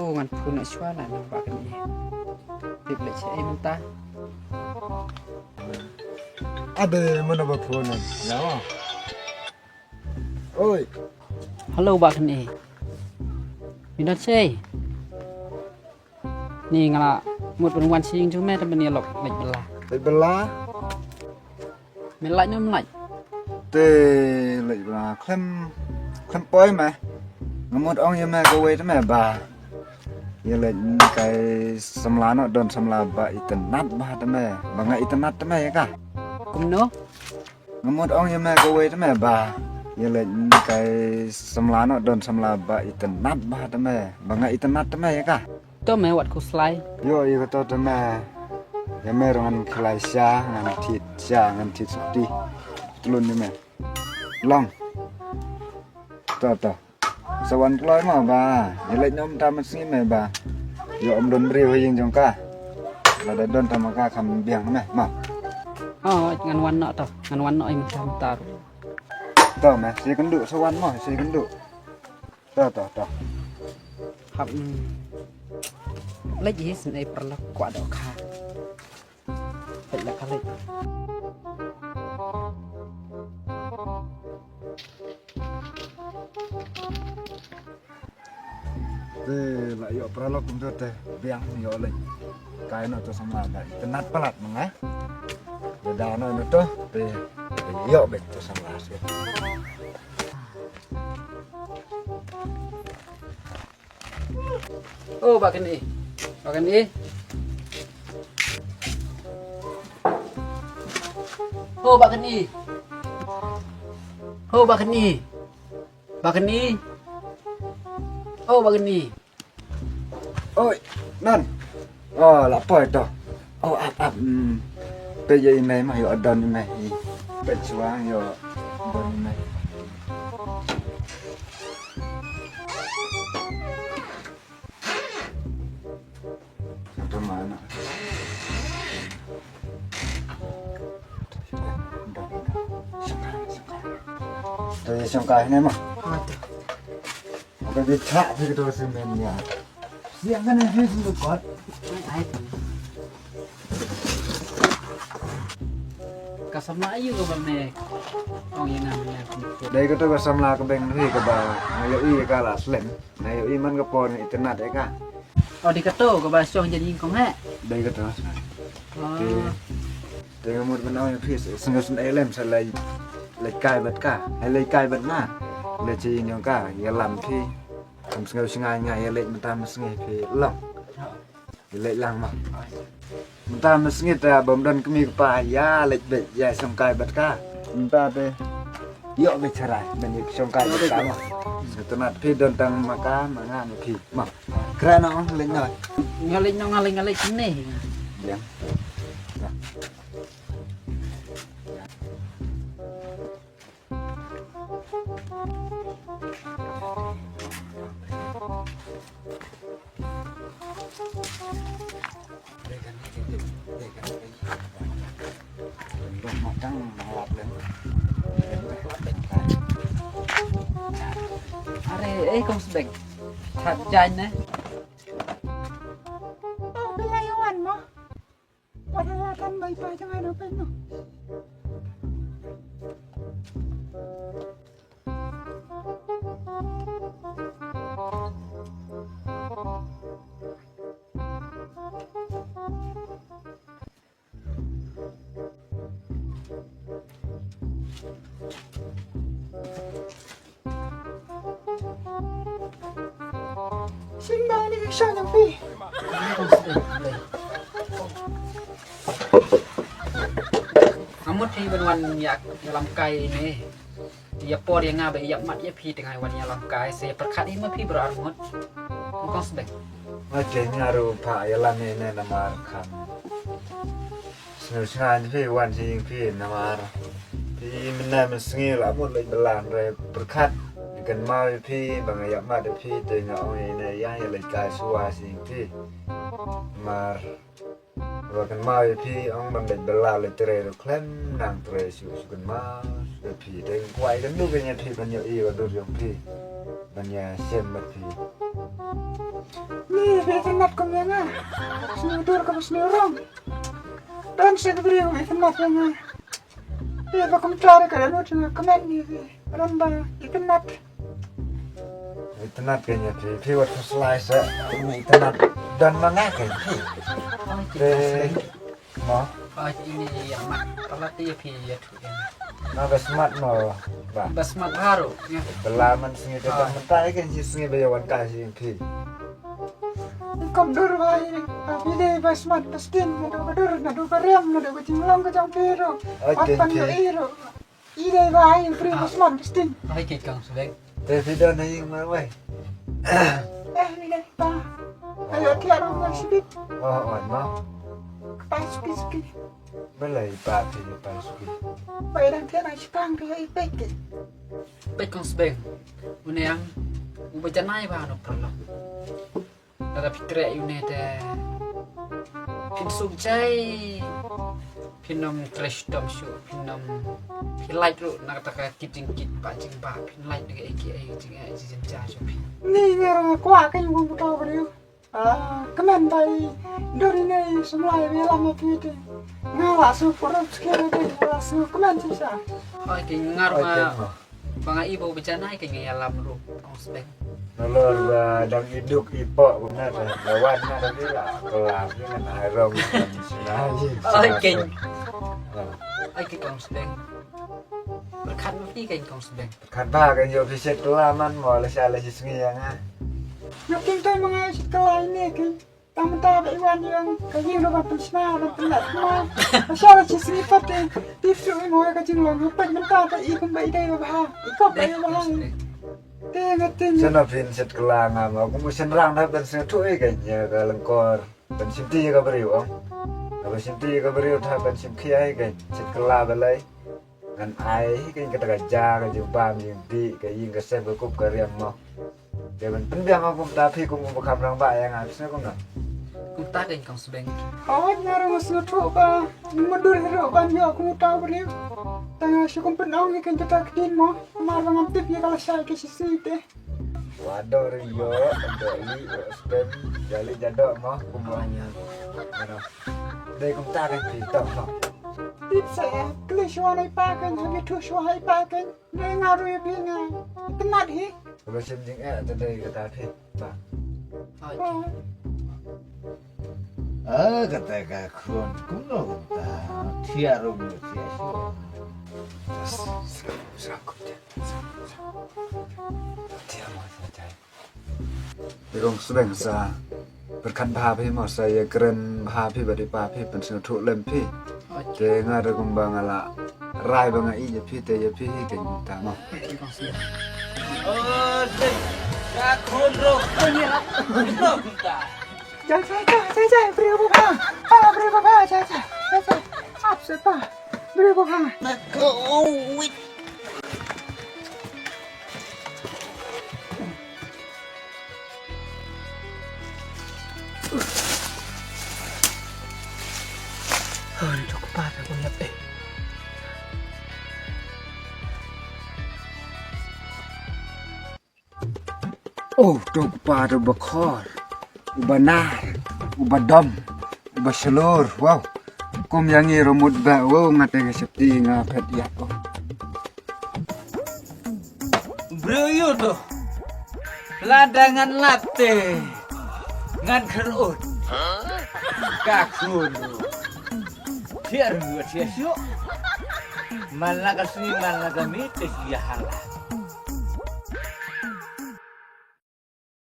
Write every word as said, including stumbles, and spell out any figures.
Oh, ngan phone noh shuwa la na ba kane. Tip leh shi ei mynta. Ade, mano ba phone ne? Ya. Oi. Hello, ba kane. Minot sei. Ni nga la mut ban wan sha ïing jong me, te ban ïalok leit bylla. Leit bylla? Me lait ne em lait? Te leit bylla khlem, khlem poi me. Nga mut ong ïa me kawei te me ba ïa leit kai samla noh, don samla ba itynnat bha te me, ba nga itynnat te me ïa ka. Kumno? Nga mut ong ïa me kawei te me ba ïa leit kai samla noh, don samla ba itynnat bha te me, ba nga itynnat te me ïa ka. To me wat khuslai. Ïoh, ïa kato te me. Ïa me ruh ngan khlai sha, ngan thied sha, ngan thied sopti. Tlun ïa me. Long. To, to. Sa wan kloi mo ba ïa leit noh mynta mynsngi me ba ïoh ym don briew ha ïing jong ka. Lada don tang ma ka kham biang me mo. Oh, ngan wan noh to. Ngan wan noh ïa mynta mynta ruh. To me, sa ïakynduh, sa wan mo, sa ïakynduh. To, to, to. Hap. Leit hi sngewbha paralok, kwah dohkha. Leit la ka leit. Te la ïoh paralok kumto te biang ïoh leit. Kai noh to samla ba itynnat palat ma nga. Te da noh to te ïoh beit to samla sha. Oh, ba kane. Ba kane. Oh, ba kane. Oh, ba kane. Ba kane. Oh, ba kane. Oi, nan. Oh, la poi to. Oh, ap, ap. Hmm. Peit ïa i mei ma, ïoh don i mei. Peit shuwa ïoh don i mei. Sangta mana? Tadi sangka ini mah. Maka dia tak pergi terus main ya. Siang kan ini sudah kuat. Ka samla aïu kaba me ong ïa nga mynne? Dei kato ka samla ka beng ri kaba nga ïohi ïa ka la slem. Nga ïohi man ka por nga itynnat ïa ka. Oh, dei kato kaba shong jan ïing kong he? Dei kato. Oh. Te, te nga mut ban ong ïa phi, sngewsynei lem sa leit, leit kai bad ka. Hei leit kai bad nga. Leit sha ïing jong ka, ïalam phi. Kam sngew shngaiñ nga ïa leit mynta mynsngi phi long. Ïa leit lang ma. Mynta mynsngi te bym don kmie kpa ïa leit beit ïa shongkai bad ka. Mynta te ïoh beit sharai ban ïa shongkai bad ka ma. Sngewtynnat phi don tang ma ka ma nga ne phi ma. Kren noh, leit noh. Nga leit noh, nga leit, nga leit ne. Biang. Are, eh, kong Sbeng. That jaiñ ne. Oh, phi la ïa wan mo. Wat la kan bai pa jong ai no pen no. Sing ba ni ka sha jong phi. Nga mut phi ban wan ïa, ïalam kai ne. Ïa por ïa nga ba ïa mat ïa phi te nga wan ïalam kai, sa ïa pyrkhat ïa ma phi baroh arngut. Kong Sbeng. Nga te nga ruh pha ïalam ne namar kham Sngewsynei phi wan sha ïing phi namar phi mynne mynsngi la mut leit bylla re pyrkhat. Kynmaw ïa phi ba nga ïa mad ïa phi te nga ong ïa ine ïa ïa leit kai shuwa sha ïing phi. Namar Ba kynmaw ïa phi ong ban leit bylla leit trei ruh khlem nang trei shuh, shu kynmaw ïa phi. Te kwah ïa kynduh kein ïa phi ban ïohi ïa ka dur jong phi, ban ïashem bad phi. Ni ba itynnat kum ïa nga, sniew dur kaba sniew rong. Don sa ka briew ba itynnat ïa nga. Ïa ba kumta ruh ka dohnud jong nga kmen ïa phi. Don ba itynnat. Itynnat kein ïa phi, phi wat pynslai sa. Itynnat don ma nga kein phi. Te mo. Ai, ine ïa mat. Palat ïa phi ïathuh ïa nga. Nga ba smat mo ba. Ba smat haru ïa. Ba la man sngi te ba mynta kein shi sngi ba ïa wan kai shi phi. Kum dur ba ine. Phi dei ba smat ba stin, naduh ba dur, naduh ba riam, naduh ba jinglong ka jong phi ruh. Ai, wat kein phi. Ïohi ruh. I dei ba ai briew ba smat ba stin. Ai, kit kong Sbeng. Te phi don ha ïing marwei. Eh, ni dei pa. Ayo, thiah ruh ba sbit. Oh, oh, no. Pa suki suki. Balei pa phi pa suki? Ba i dang thiah na shipang phi i peit ki. Peit kong Sbeng. Une yang uba janai ba no paralok. Lada phi treh ïa une te phin suk jai. Phin ym treh shitom shuh, phin ym, phi lait ruh na kata ka kit jingkit ba jingbah, phin lait da kaei kaei jingeh jingja jong phi. Ni nga ruh nga kwah kein kum uto u briew. Ah, kmen ba i dur ine i sumlai ba ïalam ïa phi te. Nga la shu pyrshah shuh kein, nga la shu kmen shisha. Hooid kein, nga ruh nga. Ba nga i ba u ba janai kein nga ïalam ruh kong Sbeng. Nalor ba dang i duk i pok ba nga dang wan nga dang i la kelam nga ngan ai rong sna ji. Oi kein. Oi kein kong Sbeng. Pyrkhat ma phi kein kong Sbeng. Pyrkhat ba kein ïoh phi shet kelam man mo la sha la shi sngi ïa nga. Nga pyntai ma nga shet kelam ine kein. Tang mynta ba i wan ïa ka ïing ruh ban pynshna ban pynlait kumne. Ba sha la shi sngi pat te. Tip shuh i mo ïa ka jinglong ruh peit mynta ka i kumba i dei ba bha. I kop ba i bha. Te nga tin. Sha na phin shet kelam nga mo kum u shynrang da ban sngewthuh i kein ïa ka lyngkor. Ban shim ti ïa ka briew ong. Ban shim ti ïa ka briew da ban shim khia i kein. Shet kelam balei. Ngan ai hi kein kata ka ja ka jingbam jingdih ka ïing ka sem ka kup ka riam mo. Te ban pynbiang ha kumta phi kum uba kham rangbah ïa nga phi sngewthuh kumno? Kumta kein kong Sbeng. Hooid nga ruh nga sngewthuh ba nga mutdur hi ruh ban ïoh kum uta u briew. Te nga shu kum pynong hi kein kata ka ktien mo. Namar ba ngam tip ïa ka lashai ka shisngi te. Wa doh ri yo, doh li, doh stem, jali ja doh mo, kumba nga. Dei kumta kein phi doh mo. Tip sa, kli shuwa na i pa kein, ha ki thuh shuwa ha i pa kein. Dei nga ruh ïa phi nga. Itynnat hi. Ba shim jingeh te dei kata phi. Ba. Ah, kata ka khun kumno kumta. Thiah ruh thiah shuh. Thiah mo sa jai. Te kong Sbeng sa pyrkhat bha phi mo sa ïa kren bha phi bad i pa phi pynsngewthuh lem phi. Te nga ruh kumba nga la rai ba nga ïeit ïa phi te ïa phi hi kein kumta mo. Oh, Sbeng. Ka khun ruh. Kumno kumta? Jai, jai, jai, jai, jai, briew ba bha. Ah, briew ba bha, jai, jai, jai, jai. Ap se pa. Briew ba bha. Oh, ni jok pa ka ko yap eh. Oh, to pa to ba khor. Uba nar, uba dom, uba shlur. Wow. Kum ïa ngi ruh mut ba, wow, nga te nga safety nga phet ïa ko. Briew ïa to. Lada ngan lap te ngan kyrut. Ka khun. Thiah ruh thiah shuh. Man la ka sngi man la ka miet te ïa hala.